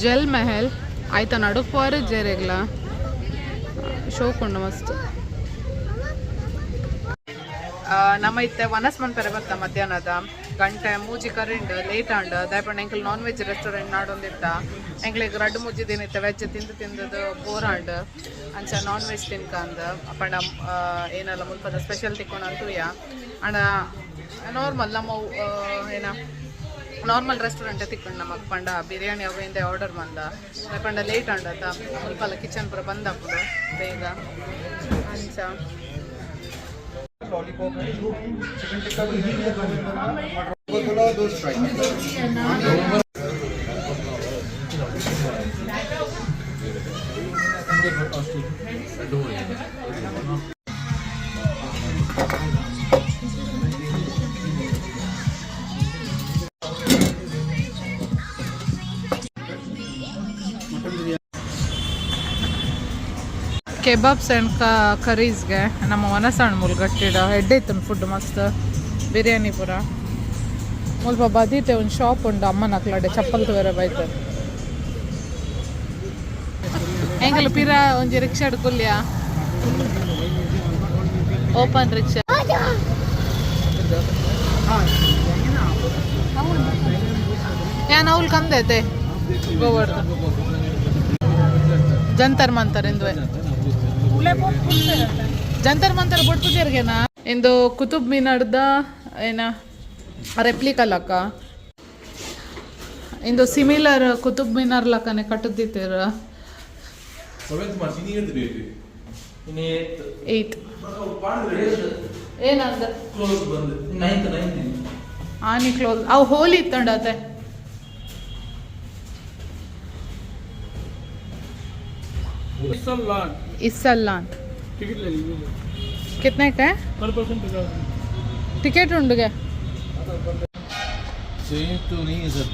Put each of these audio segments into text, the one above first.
ಜಲ್ ಮಹಲ್ ಆಯ್ತ ನಡುಪುವಾರು ಜೇರೆಗ್ಲ ಶೋಕುಂಡು ಮಸ್ತ್. ನಮ್ಮ ಇತ್ತೆ ವನಸ್ ಮನ್ಪೆರೆ ಬತ್ತ. ಮಧ್ಯಾಹ್ನದ ಗಂಟೆ 3 ಕರಿಂಡ್, ಲೇಟ್ ಆಂಡ್. ದಾಯೆಪಂಡ ಎಂಕಲ್ ನಾನ್ ವೆಜ್ ರೆಸ್ಟೋರೆಂಟ್ ನಾಡೊಂದಿತ್ತ. ಎಂಕ್ಲೆಗ್ 2-3 ದಿನ ಇತ್ತೆ ವೆಜ್ ತಿಂದು ತಿಂದದು ಬೋರ್ ಆಂಡ್. ಅಂಚ ನಾನ್ ವೆಜ್ ತಿನ್ಕಂದ್ ಪಂಡ ಏನಲ್ಲ ಮುಲ್ಪದ ಸ್ಪೆಷಲ್ ತಿಕ್ಕೊಂಡು ಅಂತೂಯ. ಅಂಡ ನಾರ್ಮಲ್ ನಮ್ಮ ಏನ ನಾರ್ಮಲ್ ರೆಸ್ಟೋರೆಂಟ್ ತಿಕ್ಕೊಂಡು ನಮಕ್. ಪಂಡ ಬಿರಿಯಾನಿ ಅವು ಇಂದೆ ಆರ್ಡರ್ ಮಂದ. ಪಂಡ ಲೇಟ್ ಆಂಡತ, ಮುಲ್ಪಲ ಕಿಚನ್ ಪೂರ ಬಂದ್ ಆಪುಂಡು ಬೇಗ, ಅಂಚ. लॉलीपॉप है, चिकन टिक्का भी है, कोला दो स्ट्राइक। ಕೆಬಾಬ್ಸ್ ಆ್ಯಂಡ್ ಕರೀಸ್ಗೆ ನಮ್ಮ ವನಸಣ್ಣ ಮುಲ್ಗಟ್ಟಿಡ ಎಡ್ಡೆ ಇತ್ತು ಫುಡ್ ಮಸ್ತ್, ಬಿರಿಯಾನಿ ಪೂರ. ಮುಲ್ಪ ಬದಿಟೆ ಒಂದು ಶಾಪ್ ಉಂಡು, ಅಮ್ಮನ ಅಕ್ಲಾಡೆ ಚಪ್ಪಲ್ ತೂವೆರೆ ಬೈತೆ. ಎಂಕಲ್ ಪಿರ ಒಂಜಿ ರಿಕ್ಷಾಡ್ ಕುಲ್ಯ, ಓಪನ್ ರಿಕ್ಷಾ. ಯಾನ್ ಅವ್ಲು ಕಂದೈತೆ ಗೋವರ್ಧ ಜಂತರ್ ಮಂತರ್ ಇಂದುವೆ. ಜಂತರ್ ಮಂತರ್ ಬೊಟ್ಪುಜೆರ್ಗೆನಾ? ಇಂದು ಕುತುಬ್ ಮಿನಾರ್ದ ಏನ ರೆಪ್ಲಿಕಾ ಲಕ್ಕ. ಇಂದು ಸಿಮಿಲರ್ ಕುತುಬ್ ಮಿನಾರ್ ಲಕ್ಕನೆ ಕಟ್ಟುದಿತ್ತೆರ್. ಸೆವೆಂತ್ ಮಾರ್ಚ್ ಇನಿ ಏತ್ ಡೇಟ್? ಇನ್ನು ಏತ್. ಏಯ್ತ್ ಏನಂದ? ಕ್ಲೋಸ್ ಬಂದು ನೈನ್ತ್, ನೈನ್ತ್. ಆನಿ ಕ್ಲೋಸ್. ಅವು ಹೋಲಿ ಇತ್ತಂಡತೆ. इस्सल्लान. टिकट ले लीजिए। कितने का है? पर पर्सन 50। टिकट उंडु. सेम तो नहीं है सर।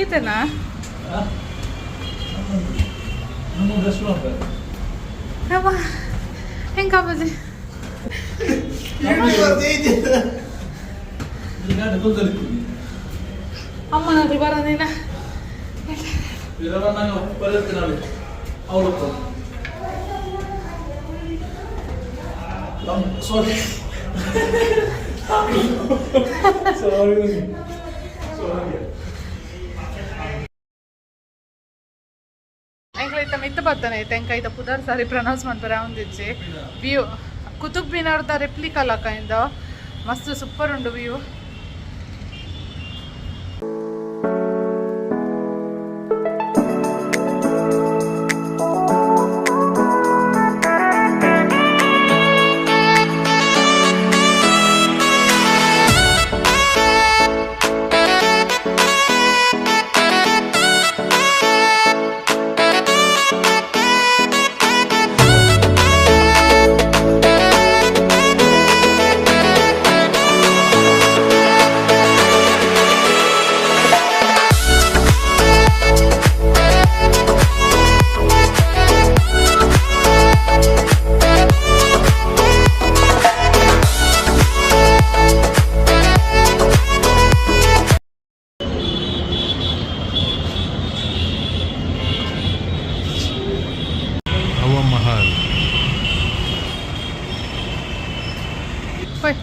ಈತನಾ? ನಮ್ಮ ರೆಸ್ಟೋರೆಂಟ್. ಅಬ್ಬಾ, ಹೆಂಗೆ ಕಾಪಜಿ? ಅಮ್ಮನಗಳು ಬರೋದಿಲ್ಲ. ನಾನು ಬರುತ್ತೆ ಅವಳು. ಸಾರಿ ಸಾರಿ ಸಾರಿ. ಎಂಕ್ಲ ಇತ್ತ ಮಿತ್ತ ಬತ್ತಾನೆ ತೆಂಕಾಯ್ತ ಪುದರ್ ಸಾರಿ ಪ್ರನೌನ್ಸ್ ಮನ್ಪರೆ ಒಂದಿಜ್ಜಿ. ವ್ಯೂ ಕುತುಬ್ ಮಿನಾರ್ದ ರೆಪ್ಲಿಕಾ ಲಕ್ಕ ಇಂದ. ಮಸ್ತ್ ಸೂಪರ್ ಉಂಡು ವ್ಯೂ. ಹವಾ ಮಹಲ್. ಹೋಯ್.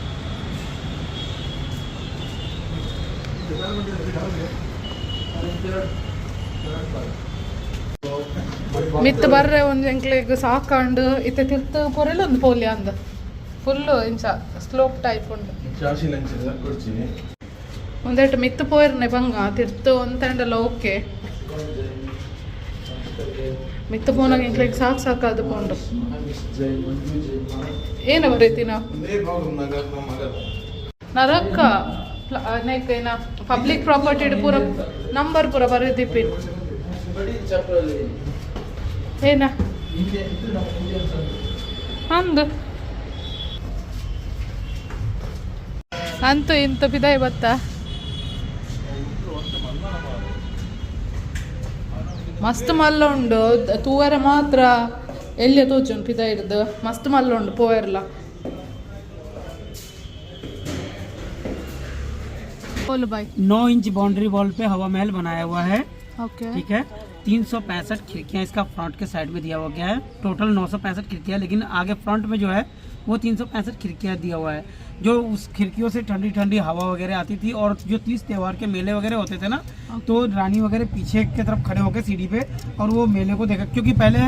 ಮಿತ್ ಬರ್ರೆ ಒಂಜಿ ಎಂಕ್ಲೆಗ್ ಸಾಕಂಡು. ಇತ್ತೆ ತಿರ್ತ್ ಪೊರೆಲ್ ಒಂದು ಪೋಲಿ ಅಂದ್ ಫುಲ್ ಇಂಚ ಸ್ಲೋಪ್ ಟೈಪ್ ಉಂಡು. ಜಾಸ್ತಿ ಲಂಚ್ ಕೊಡ್ತೀನಿ. ಒಂದೆಟ್ಟು ಮಿತ್ತು ಪೋಯಿರ್ನೆ ಬಂಗ ತಿರ್ತು ಒಂತಂಡಲ ಓಕೆ. ಮಿತ್ತು ಪೋನಾಗ ಎಂಕ್ಲೆಗ್ ಸಾಕು ಸಾಕಾದು ಪೋಂಡು. ಏನು ಬರೀತಿನ? ನರಕ್ಕ ನೆಕ್ ಏನ ಪಬ್ಲಿಕ್ ಪ್ರಾಪರ್ಟಿ ಪೂರ ನಂಬರ್ ಪೂರ ಬರೀದಿಪ್ಪಿ. ಏನ ಅಂದು. ಅಂತೂ ಇಂತ ಬಿದಾಯಿ ಬತ್ತ. ಮಸ್ತ್ ಮಲ್ಲ ಉಂಡು ತೂವರೆ ಮಾತ್ರ ಎಲ್ಲಿ ತೋಜುಂಡು ಪಿದಾಯಿರ್ದು. ಮಸ್ತ್ ಮಲ್ಲ ಉಂಡು ಪೋಯರ್ಲ. बोलो भाई. 9 इंच बाउंड्री वॉल पे हवा महल बनाया हुआ है. ओके. ठीक है, 365 खिड़कियां इसका फ्रंट के साइड में दिया हुआ गया है. टोटल 965 खिड़कियां, लेकिन आगे फ्रंट में जो है वो 365 खिड़कियां दिया हुआ है, जो उस खिड़कियों से ठंडी ठंडी हवा वगैरह आती थी. और जो तीज त्योहार के मेले वगैरह होते थे ना, तो रानी वगैरह पीछे की तरफ खड़े होकर सीढ़ी पे और वो मेले को देखा, क्योंकि पहले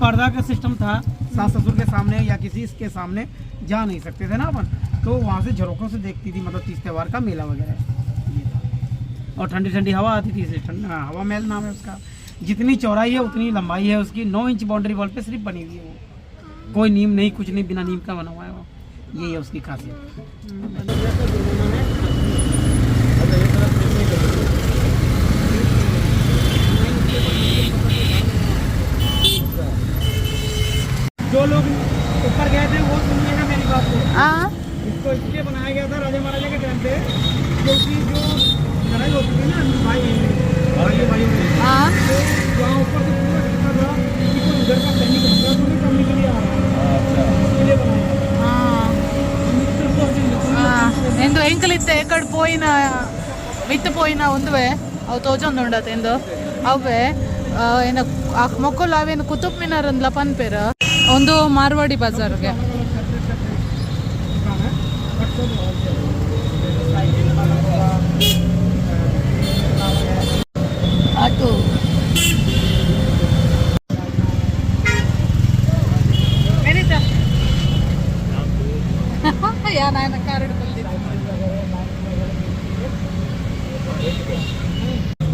पर्दा का सिस्टम था, सास ससुर के सामने या किसी के सामने जा नहीं सकते थे ना अपन, तो वहाँ से झरोखों से देखती थी, मतलब तीज त्योहार का मेला वगैरह ये था. और ठंडी ठंडी हवा आती थी, इसलिए ठंडा हवा महल नाम है उसका. जितनी चौड़ाई है उतनी लंबाई है उसकी. 9 इंच बाउंड्री वॉल पे सिर्फ बनी हुई है वो. कोई नीम नहीं, कुछ नहीं, बिना नीम का बना हुआ है वो. यही है उसकी खासियत. जो लोग ऊपर गए थे वो सुनिएगा मेरी बात को. इसको इसलिए बनाया गया था राजा महाराजा के टाइम पे, क्योंकि जो लड़ाई होती थी ना भाई भाई भाइयों में, तो वहाँ ऊपर से पूरा दिखता था कि कोई उधर का सैनिक हमला तो नहीं करने के लिए आ रहा है. इसके लिए बनाया गया था. ಎಂದು ಎಂಕಲಿತ್ತೆ ಎಕಡ್ ಪೋಯಿನ ಮಿತ್ತು ಪೋಯಿನ ಒಂದುವೆ ಅವು ತೋಜೊಂದುಂಡತ ಎಂದು ಅವೇ ಏನ ಮೊಕ್ಕಲು ಅವೇನು ಕುತುಬ್ ಮಿನಾರ್ ಅಂದ್ಲ ಪನ್ಪೇರ. ಒಂದು ಮಾರ್ವಾಡಿ ಬಜಾರ್ಗೆ. दुकान है, बट सब होलसेल है. साइकिल अलग होगा. ऑटो. ಮೆನಿತ ಯಾ ನಾನು ಕಾರ್ ಹಿಡ್ಕೊಳ್ತಿದ್ದೆ.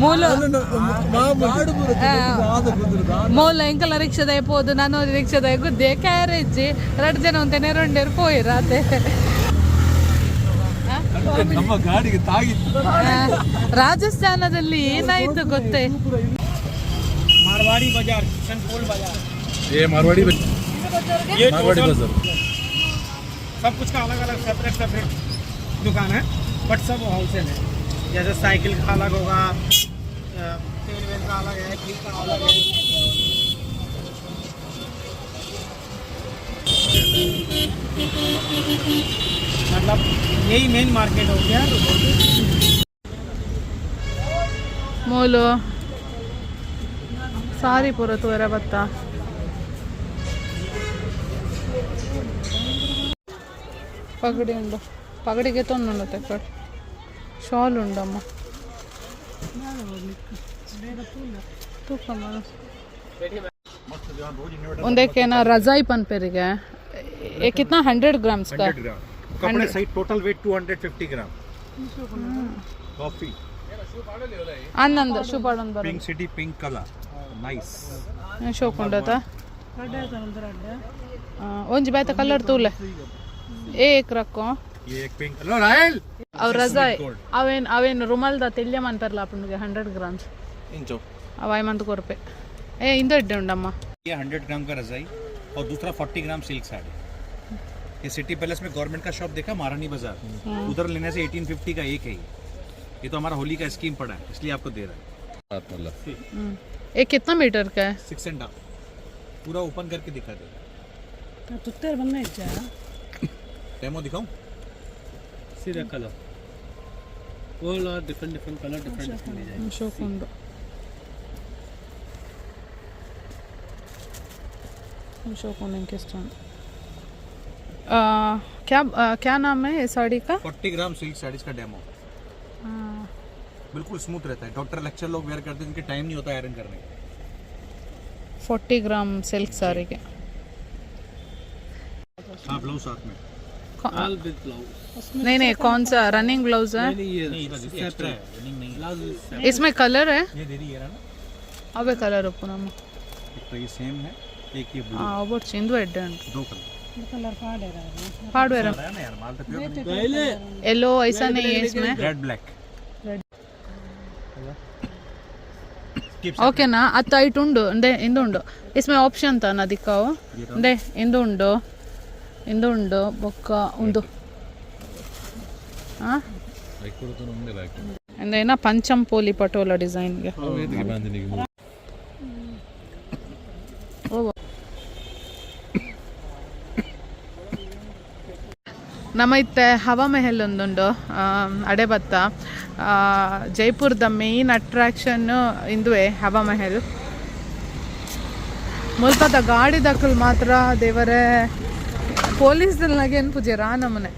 ಮೂಲ ಮೂಲ ಎಂಕಲ ರಿಕ್ಷಾದ ಪೋದು, ನಾನು ರಿಕ್ಷಾದ ಗುದ್ದೆ ಕ್ಯಾರೇಜ್ ಎರಡು ಜನ ಒಂತೆ ನೆರೊಂಡೇರು ಪೋಯಿರ ಅದೇ. ನಮ್ಮ ಗಾಡಿಗೆ ತಾಗಿತ್ತು. ರಾಜಸ್ಥಾನದಲ್ಲಿ ಏನಾಯ್ತು ಗೊತ್ತೇ? मारवाड़ी बाजार, किशन पोल बाजार. ಏ ಮಾರ್ವಾಡಿ. ये ಮಾರ್ವಾಡಿ total Bazaar. सब कुछ का अलग अलग सेपरेट सेपरेट दुकान है, बट सब होलसेल है. जैसे साइकिल का अलग होगा, तेल वेल का अलग है, घी का अलग है. मतलब यही मेन मार्केट हो गया. ಮೂಲು ಸಾರಿ ಪೂರ ತೂರ ಬತ್ತ. ಪಗಡಿ ಉಂಡು, ಪಗಡಿಗೆ ತೊಂದುಂಡು ತೆಕ್ಕಡ್. ಶಾಲ್ ಉಂಡಮ್ಮ ತೂಕಮ್ಮ. ಒಂದಕ್ಕೇನ ರಜಾಯಿ ಪನ್ಪೆರಿಗೆ. ये कितना, 100 ग्राम्स का? 100 ग्राम कपड़े सहित टोटल वेट 250 ग्राम. कॉफी. ಅನ್ನಂದ ಶುಭಾಡೊಂದು ಬರ. Pink city, pink colour, nice. ಶೋಕ್ ಉಂಡತ. ಒಂಜಿ ಬೇತ ಕಲರ್ ತೂಲೆ ಏಕ್ ರಕ್ಕೋ. ये एक पिंक लो रायल. ಅವ್ ರಜಾಯ್ ಅವೇನ್ ಅವೇನು ರುಮಾಲ್ದ ತೆಲ್ಯ ಮನ್ಪೆರ್ಲ ಆಪುಂಡುಗೆ. 100 ಗ್ರಾಮ್ಸ್. ಇಂಚು. ಅವ್ ಐಮಂತ್ ಕೊರ್ಪೆ. ಏ ಇಂದ ಎಡ್ಡೆ ಉಂಡಮ್ಮ. ये 100 ग्राम का रजाई और दूसरा 40 ग्राम सिल्क साड़ी. ये सिटी पैलेस में गवर्नमेंट का शॉप देखा, महारानी बाजार, उधर लेने से 1850 का एक है ये. ये तो हमारा होली का स्कीम पड़ा है, इसलिए आपको दे रहा है. ಆತ್ಮಲ್ಲ. ये कितना मीटर का है? 6.5. पूरा ओपन करके दिखा देगा. डेमो दिखाऊं? सीधा colour all are different, different colour, different different design. ಶೋಕ್ ಉಂಡು, ಶೋಕ್ ಉಂಡು. ಇಂಕೆ ಇಷ್ಟ. क्या क्या नाम है ये साड़ी का? 40 ग्राम सिल्क साड़ीज का डेमो. बिल्कुल स्मूथ रहता है. डॉक्टर, लेक्चर लोग वेयर करते हैं, जिनके टाइम नहीं होता आयरन करने का. 40 ग्राम सिल्क साड़ी के. हाँ, ब्लाउज साथ में. All with blouse. नहीं नहीं, कौन सा रनिंग ब्लाउज है? नहीं, ये नहीं, एक्स्ट्रा है, रनिंग नहीं है. ब्लाउज. इसमें कलर है? ये दे दी, ये रहा ना. ಅವೇ ಕಲರ್ ಉಪ್ಪು ನಮ್ಮ. एक तो ये सेम है, एक ये ब्लू. ಒಬ್ಬೊಡ್ಚಿ ಇಂದು ಎಡ್ಡೆ ಉಂಟು. दो कलर. हार्डवेयर. है ना यार, माल तो प्योर. पहले येलो ऐसा नहीं है इसमें? Red, black. ಓಕೆನಾ? ಅತ್ತ ಐಟ್ ಉಂಡು ಅಂದೆ ಇಂದು ಉಂಡು. इसमें ಆಪ್ಷನ್ ತಾನ ದಿಕ್ಕಾವು ಅಂದೆ ಇಂದು ಉಂಡು, ಇಂದು ಉಂಡು, ಬೊಕ್ಕ ಉಂದು. ಹಾಂ ಅಂದೇನ ಪಂಚಂಪೋಲಿ ಪಟೋಲ ಡಿಸೈನ್ಗೆ. ನಮ್ಮ ಇತ್ತೆ ಹವಾ ಮೆಹಲ್ ಒಂದುಂಡು ಅಡೆಬತ್ತ. ಜೈಪುರದ ಮೇನ್ ಅಟ್ರಾಕ್ಷನ್ ಇಂದುವೆ ಹವಾ ಮೆಹಲ್. ಮುಲ್ಪದ ಗಾಡಿ ದಕ್ಕಲ್ ಮಾತ್ರ ದೇವರೇ, ಪೊಲೀಸ್ ಏನ್ ಪೂಜೆ ರಾ ನಮನೆ.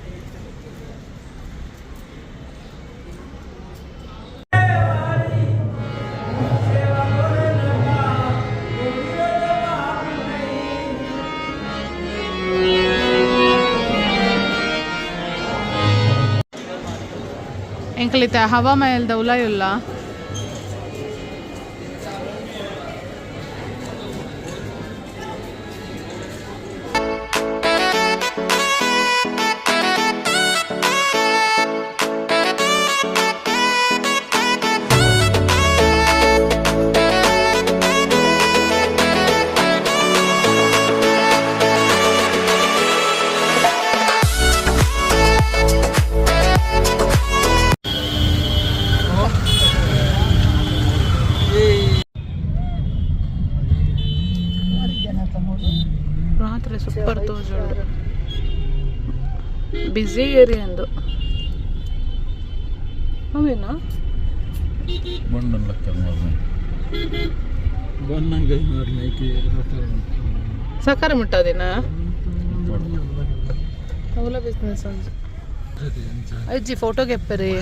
ಎಂಕಲಿತ ಹವಾ ಮಹಲ್ದ ಉಲಾಯುಲ್ಲ. ರಾತ್ರಿ ಸೂಪರ್ ತೋಜುಂಡು. ಬ್ಯುಸಿ ಏರಿಯಾ ಎಂದು ಅವೇನಾ. ಸಕ್ಕರೆ ಮುಟ್ಟೋದಿನ ಅವಲ ಬಿಸ್ನೆಸ್ ಒಂಜಿ ಅಜ್ಜಿ ಫೋಟೋ ಗೆಪ್ಪರಿ.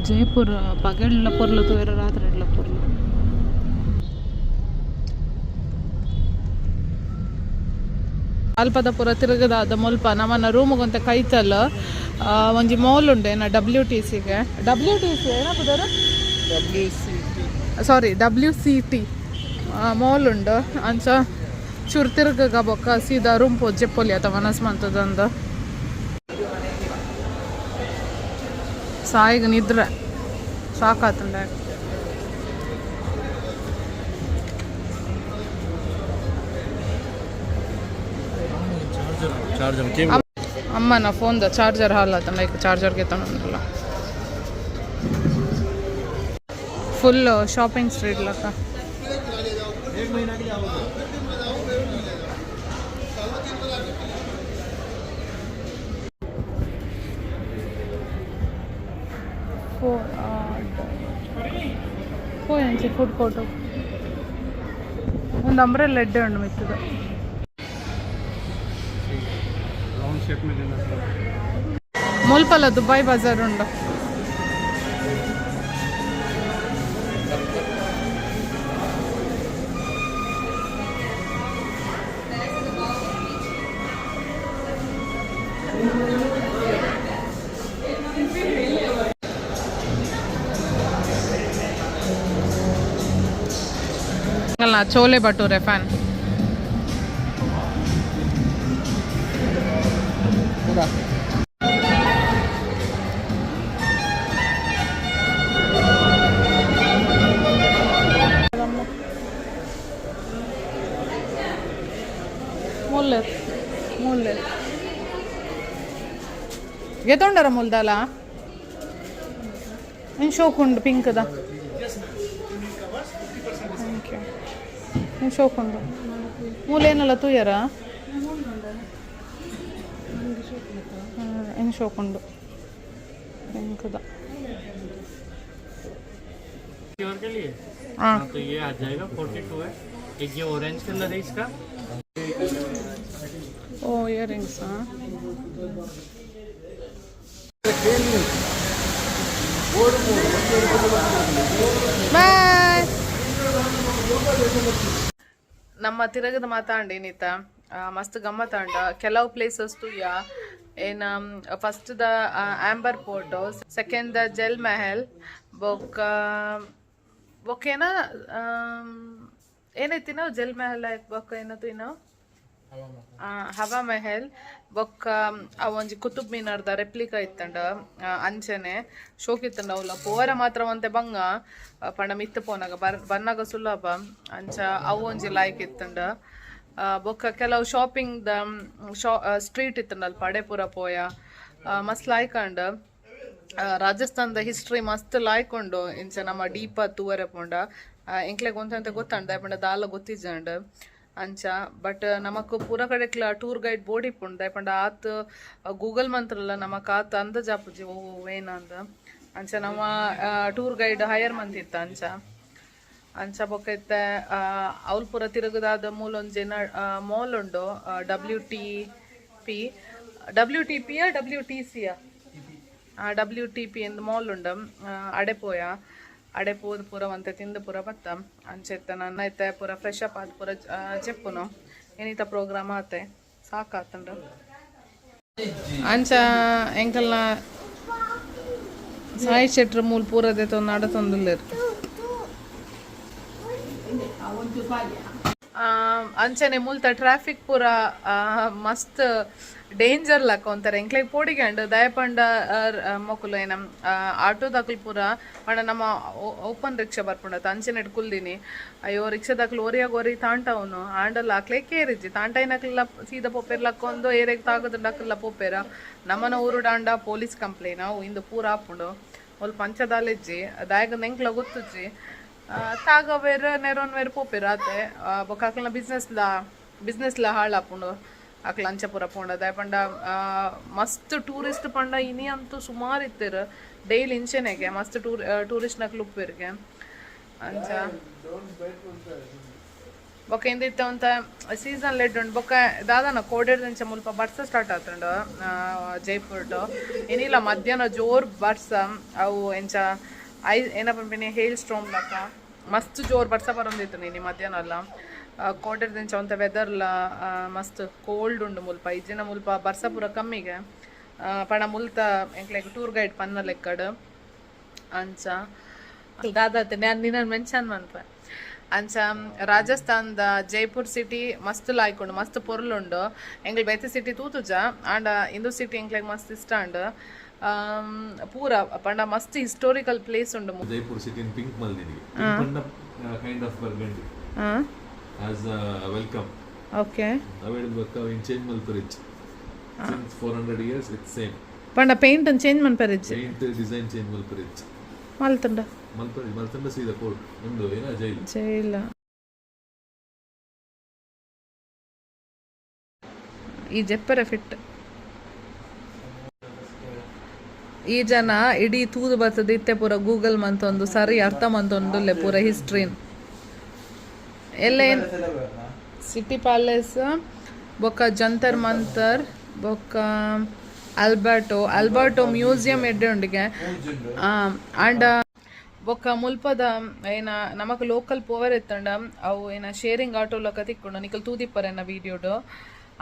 ಜೈಪುರ ಪಗೆಳ್ಳ ಪೊರ್ಲು ತೂಯರ, ರಾತ್ರಿ ಎಡ್ಲ ಪೊರ್ಲು. ಅಲ್ಪದ ಪೂರ ತಿರುಗದಾದ ಮುಲ್ಪ ನಮ್ಮನ್ನ ರೂಮುಗೊಂತೆ ಕೈತಲ್ ಒಂಜಿ ಮಾಲ್ ಉಂಡು ಏನ ಡಬ್ಲ್ಯೂ ಟಿ ಸಿಗೆ, ಡಬ್ಲ್ಯೂ ಟಿ ಸಿ ಏನಪ್ಪದಾರ, ಸಾರಿ, ಡಬ್ಲ್ಯೂ ಸಿ ಟಿ ಮಾಲ್ ಉಂಡು. ಅಂಚ ಚೂರು ತಿರುಗಗ ಬೊಕ್ಕ ಸೀದಾ ರೂಮ್ ಪೋಜ್ ಪೊಲಿ ಅತ ಮನಸ್ ಮಂತದಂದು. ಸಾಯಿಗ್ ನಿದ್ರೆ ಸಾಕಾತಂಡ. ಅಮ್ಮನ ಫೋನ್ದ ಚಾರ್ಜರ್ ಹಾಲಾತಂಡ, ಈಗ ಚಾರ್ಜರ್ಗೆ ತಗೊಂಡ್ರಲ್ಲ. ಫುಲ್ ಶಾಪಿಂಗ್ ಸ್ಟ್ರೀಟ್ ಲಕ್ಕ. ಫೋರ್ ಇಂಚಿ ಫುಡ್ ಕೋರ್ಟ್. ಒಂದು ಅಂಬ್ರೆಲ್ಲ ಎಡ್ಡೆ ಉಂಡು ಮಿತ್ತದ. राउंड शेप में लेना सर. ಮುಲ್ಪಲ ದುಬೈ ಬಜಾರ್ ಉಂಡು. ಅಲ್ಲ, ಚೋಲೆ ಭಟೂರೆ ಫ್ಯಾನ್. ಮುಲ್ಲೆ ಮುಲ್ಲೆ ಗೆತೊಂಡರ ಮುಲ್ದಲ್ಲ ಇನ್ ಶೋಕುಂಡು ಪಿಂಕ್ದ. Thank you. ಇನ್ ಶೋಕುಂಡು ಮೂಲೇನಲ್ಲ ತೂಯರ ಇನ್ ಶೋಕುಂಡು ಪಿಂಕ್ದ. प्योर के लिए. हाँ. हाँ, तो ये आ जाएगा 42 है. एक ये ऑरेंज कलर है इसका. ಓ, ಇಯರಿಂಗ್ಸಾ? ಬಾಯ್. ನಮ್ಮ ತಿರಗದ ಮಾತಾಂಡಿ ನೀತ ಮಸ್ತ್ ಗಮ್ಮತ್ತಾಂಡ. ಕೆಲವು ಪ್ಲೇಸಸ್ ತೂಯ ಏನ, first the amber port, second the Jal Mahal, ಬೊಕ್ಕ ಬೊಕ್ಕೇನ ಏನೈತಿ ನಾವು ಜಲ್ ಮೆಹಲ್ ಬೊಕ್ಕ ಏನದು ನಾವು ಹವಾ ಮೆಹಲ್ ಬೊಕ್ಕ ಅವೊಂಜಿ ಕುತುಬ್ ಮಿನಾರ್ದ ರೆಪ್ಲಿಕಾ ಇತ್ತಂಡ. ಅಂಚನೆ ಶೋಕ್ ಇತ್ತಂಡ ಅವ್ಲ. ಪೋರ ಮಾತ್ರ ಒಂತೆ ಬಂಗ, ಪಂಡ ಮಿತ್ತ್ ಪೋನಾಗ, ಬನ್ನಗ ಸುಲಭ. ಅಂಚ ಅವು ಒಂಜಿ ಲಾಯ್ಕ್ ಇತ್ತಂಡ. ಬೊಕ್ಕ ಕೆಲವು ಶಾಪಿಂಗ್ ದ ಸ್ಟ್ರೀಟ್ ಇತ್ತಂಡ, ಅಲ್ಪ ಅಡೆಪುರ ಪೋಯ, ಮಸ್ತ್ ಲಾಯ್ಕ್. ರಾಜಸ್ಥಾನದ ಹಿಸ್ಟ್ರಿ ಮಸ್ತ್ ಲಾಯ್ಕ್ ಉಂಡು. ಇಂಚ ನಮ್ಮ ಡೀಪ ತೂವರೆ ಪೋಂಡ ಎಂಕ್ಲೆಗ್ ಒಂತೆ ಗೊತ್ತಂಡ, ಪಂಡ ದಾಲ ಗೊತ್ತಿಜ್ಜಂಡ್ ಅಂಚ. ಬಟ್ ನಮಕ್ ಪೂರ ಕಡೆಕ್ಲ ಟೂರ್ ಗೈಡ್ ಬೋರ್ಡ್ ಇಪ್ಪುಂಡು, ಪಂಡ ಆತ್ ಗೂಗಲ್ ಮಂತ್ರಲ್ಲ ನಮಕ್ ಆತ್ ಅಂದಾಜಾಪುಜಿ ಓ ಏನಂದ. ಅಂಚ ನಮ್ಮ ಟೂರ್ ಗೈಡ್ ಹೈಯರ್ ಮಂತಿತ್ತ ಅಂಚ. ಅಂಚ ಬೊಕ್ಕ ಇತ್ತೆ ಅವ್ಲು ಪೂರ ತಿರುಗದಾದ ಮೂಲೊಂಜಿ ಮಾಲ್ ಉಂಡು, W T P, W T ಪಿಯ, ಡಬ್ಲ್ಯೂ ಟಿ ಸಿಯ, ಡಬ್ಲ್ಯೂ ಟಿ ಪಿ ಎಂದು ಮಾಲ್ ಉಂಡು. ಅಡೆ ಪೋಯ. ಅಡೆ ಪೋದು ಪೂರ ಒಂತೆ ತಿಂದು ಪೂರ ಬತ್ತ. ಅಂಚ ಇತ್ತೆ ನನ್ನ ಇತ್ತೆ ಪೂರ ಫ್ರೆಶ್ ಅಪ್ ಆದ್ ಪೂರ ಜೆಪ್ಪುನು. ಏನಿತ ಪ್ರೋಗ್ರಾಮ್ ಆತೆ, ಸಾಕಾತುಂಡು. ಅಂಚ ಎಂಕಲ್ನ ಸಾಯಿ ಶೆಟ್ರ್ ಮೂಲ್ ಪೂರ ದೆತೊಂದು ನಡತೊಂದುಲ್ಲೆರ್. ಅಂಚನೆ ಮುಲ್ತ ಟ್ರಾಫಿಕ್ ಪೂರ ಮಸ್ತ್ ಡೇಂಜರ್ ಲಕ್ಕ ಒಂಥರ. ಎಂಕ್ಲೆಗ್ ಪೋಡಿಗೆ ಅಂಡ್, ದಯಪಂಡ ಮೊಕುಲು ಏನ ಆಟೋದಕುಲು ಪೂರ, ಪಂಡ ನಮ್ಮ ಓಪನ್ ರಿಕ್ಷಾ ಬರ್ಪುಂಡತ, ಅಂಚನೆಟ್ ಕುಲ್ದಿನಿ. ಅಯ್ಯೋ, ರಿಕ್ಷಾದಕ್ಲು ಒರಿಯಾಗ ಒರಿ ತಾಂಟವನು ಆಂಡಲ ಅಕ್ಲೆ ಕೇರಿಜ್ಜಿ. ತಾಂಟೈನಕ್ಲೆಲ್ಲ ಸೀದಾ ಪೋಪೆರ್ ಲಕ್ಕೊಂದು, ಏರೆಗ್ ತಾಗದುಂಡು ಅಕ್ಲೆಲ್ಲ ಪೋಪೆರ. ನಮ್ಮನ ಊರುಡಾಂಡ ಪೊಲೀಸ್ ಕಂಪ್ಲೇಂಟ್ ಅವು ಇಂದು ಪೂರ ಆಪುಂಡು. ಮುಲ್ಪ ಪಂಚದಾಲೆಜ್ಜಿ, ದಾಯಗ ಎಂಕ್ಲ ಗೊತ್ತುಜ್ಜಿ. ತಾಗವೇರ್ ನೆರೊನ್ವೇರ್ ಪೋಪೆರ್ ಆತೆ. ಬೊಕ್ಕ ಅಕ್ಲ್ನ ಬಿಸ್ನೆಸ್ ಲ ಹಾಳಾಪುಂಡು ಅಕ್ಲ ಅಂಚ ಪೂರ ಪೋಂಡ. ದಾಯೆ ಪಂಡ ಮಸ್ತ್ ಟೂರಿಸ್ಟ್, ಪಂಡ ಇನಿ ಅಂತೂ ಸುಮಾರು ಇತ್ತೆರ್. ಡೈಲಿ ಇಂಚೆನೆಗೆ ಮಸ್ತ್ ಟೂರಿಸ್ಟ್ ನಕ್ಲು ಉಪ್ಪೆರ್ಗೆ ಅಂಚ. ಬೊಕ್ಕ ಇಂದಿತ್ತೆ ಒಂತ ಸೀಸನ್ ಲೆಡ್ ಉಂಡು. ಬೊಕ್ಕ ದಾದಾನ ಕೋಡೆಡ್ದಿಂಚ ಮುಲ್ಪ ಬರ್ಸ ಸ್ಟಾರ್ಟ್ ಆತುಂಡು ಜೈಪುರ್ಡ್. ಏನಿಲ್ಲ, ಮಧ್ಯಾಹ್ನ ಜೋರ್ ಬರ್ಸ. ಅವು ಎಂಚ I ಏನ ಪನ್ಪಿನಿ, ಹೇಲ್ ಸ್ಟಾರ್ಮ್ ಲಕ್ಕ ಮಸ್ತ್ ಜೋರ್ ಬರ್ಸ ಬರೊಂದಿತ್ತು ಇನಿ ಮಧ್ಯಾಹ್ನ ಎಲ್ಲ. ಕೋಡೆಡ್ದಿಂಚ ಒಂತ ವೆದರ್ಲ ಮಸ್ತ್ ಕೋಲ್ಡ್ ಉಂಡು ಮುಲ್ಪ. ಇಜ್ಜಿನ ಮುಲ್ಪ ಬರ್ಸ ಪೂರ ಕಮ್ಮಿಗೆ ಪಂಡ ಮುಲ್ತ ಎಂಕ್ಲೆಗ್ ಟೂರ್ ಗೈಡ್ ಪನ್ನ ಲೆಕ್ಕಡ್. ಅಂಚ ದಾದಾತೆ ನಾನು ನಿನ್ನ ಮೆನ್ಷನ್ ಮನ್ಪೆ. ಅಂಚ ರಾಜಸ್ಥಾನದ ಜೈಪುರ್ ಸಿಟಿ ಮಸ್ತ್ ಲಾಯ್ಕುಂಡು, ಮಸ್ತ್ ಪೊರ್ಲುಂಡು. ಎಂಕ್ಲ್ ಬೇತೆ ಸಿಟಿ ತೂತುಜ, ಆಂಡ ಇಂದು ಸಿಟಿ ಎಂಕ್ಲೆಗ್ ಮಸ್ತ್ ಇಷ್ಟ ಅಂಡ್. ಪೂರ ಪಂಡ ಮಸ್ತ್ ಹಿಸ್ಟೋರಿಕಲ್ ಪ್ಲೇಸ್ ಉಂಡು. ಜೈಪುರ್ ಸಿಟಿ ಪಿಂಕ್ ಮಲ್ದಿನಿ, pink kind of burgundy as welcome. ಅವೇಡ್ ಬೊಕ್ಕ ಇನ್ ಚೇಂಜ್ ಮಲ್ಪರಿಚ್. Since 400 years it's same. ಪಂಡ ಪೇಂಟ್ ಚೇಂಜ್ ಮನ್ಪರಿಜ್ಜಿ? ಪೇಂಟ್ ಡಿಸೈನ್ ಚೇಂಜ್ ಮಲ್ಪರಿಚ್. ಮಲ್ತುಂಡ? ಮಲ್ಪರಿ, ಮಲ್ತಂಡ ಸೀದಾ ಕೋರ್ಟ್ ಉಂಡು ಏನ ಜೈಲ್. ಜೈಲ. ಈ ಜೆಪ್ಪರೆ ಫಿಟ್. ಈ ಜನ ಇಡೀ ತೂದು ಬರ್ತದೆ. ಇತ್ತೆ ಪೂರ ಗೂಗಲ್ ಮಂತೊಂದು ಸರಿ ಅರ್ಥ ಮಂತೊಂದುಲ್ಲೆ ಪೂರ ಹಿಸ್ಟ್ರಿನ್ ಎಲ್ಲ. ಏನ್ ಸಿಟಿ ಪ್ಯಾಲೇಸ್, ಬೊಕ್ಕ ಜಂತರ್ ಮಂತರ್, ಬೊಕ್ಕ ಆಲ್ಬರ್ಟೋ ಆಲ್ಬರ್ಟೋ ಮ್ಯೂಸಿಯಂ ಎಡ್ಡೆ ಉಂಡಿಗೆ. ಆಂಡ ಬೊಕ್ಕ ಮುಲ್ಪದ ಏನ ನಮಕ್ ಲೋಕಲ್ ಪೋವರ್ ಇತ್ತಂಡ ಅವು ಏನ ಶೇರಿಂಗ್ ಆಟೋ ಲಕ ತಿಕ್ಕುಂಡು. ನಿಕಲ್ ತೂದಿಪ್ಪರೆನ ವೀಡಿಯೋಡು.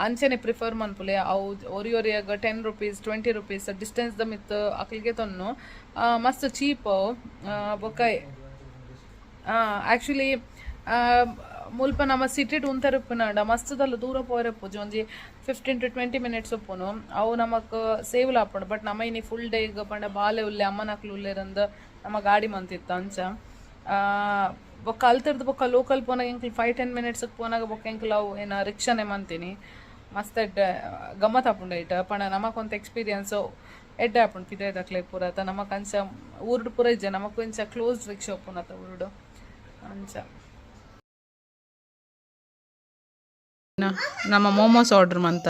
ಅಂಚನೆ ಪ್ರಿಫರ್ ಮನ್ಪುಲೆ. ಅವು ಒರಿ ಒರಿಯಾಗ ₹10, ₹20 ಡಿಸ್ಟೆನ್ಸ್ ದ ಮಿತ್ ಅಕ್ಲಿಗೆ ತೊನ್ನು. ಮಸ್ತ್ ಚೀಪ್ ಅವು. ಬೊಕ್ಕ ಆಕ್ಚುಲಿ ಮುಲ್ಪ ನಮ್ಮ ಸಿಟಿಡ್ ಉಂತರೆ ಉಪ್ಪುನಾಂಡ ಮಸ್ತದಲ್ಲ ದೂರ ಪೋರೆ ಪೂಜೆ ಒಂಜಿ 15 ಟು 20 ಮಿನಿಟ್ಸ್ ಉಪ್ಪುನು. ಅವು ನಮಕ್ ಸೇವ್ ಆಪುಂಡು. ಬಟ್ ನಮ್ಮ ಇನಿ ಫುಲ್ ಡೇ ಪಂಡ ಬಾಲೆ ಉಲ್ಲೆ, ಅಮ್ಮನಕ್ಲು ಉಲ್ಲೆರಂದ್ ನಮ್ಮ ಗಾಡಿ ಮಂತಿತ್ತು ಅಂಚ. ಬೊಕ್ಕ ಅಲ್ತಿರ್ದು ಬೊಕ್ಕ ಲೋಕಲ್ ಪೋನಾಗ ಎಂಕ್ಲು 5-10 ಮಿನಿಟ್ಸ್ ಪೋನಾಗ ಬೊಕ್ಕ ಎಂಕ್ಲು ಅವು ಏನ ರಿಕ್ಷಾನೆ ಮಂತೀನಿ. ಮಸ್ತ್ ಎಡ್ಡೆ, ಗಮ್ಮತ್ ಆಪುಂಡು ಐಟ್. ಪಂಡ ನಮಕ್ ಒಂತ ಎಕ್ಸ್ಪೀರಿಯನ್ಸ್ ಎಡ್ಡೆ ಆಪುಂಡು. ಪಿದಯ್ದಕ್ಲೆ ಪೂರ ಅತ್ತ ನಮಕ್ ಅಂಚ ಊರುಡು ಪೂರ ಇಜ್ಜೆ. ನಮಕ್ ಇಂಚ ಕ್ಲೋಸ್ ರಿಕ್ಷಾ ಉಪ್ಪುನತ ಊರುಡು ಅಂಚ. ನಮ್ಮ ಮೋಮೋಸ್ ಆರ್ಡರ್ ಮಂತ.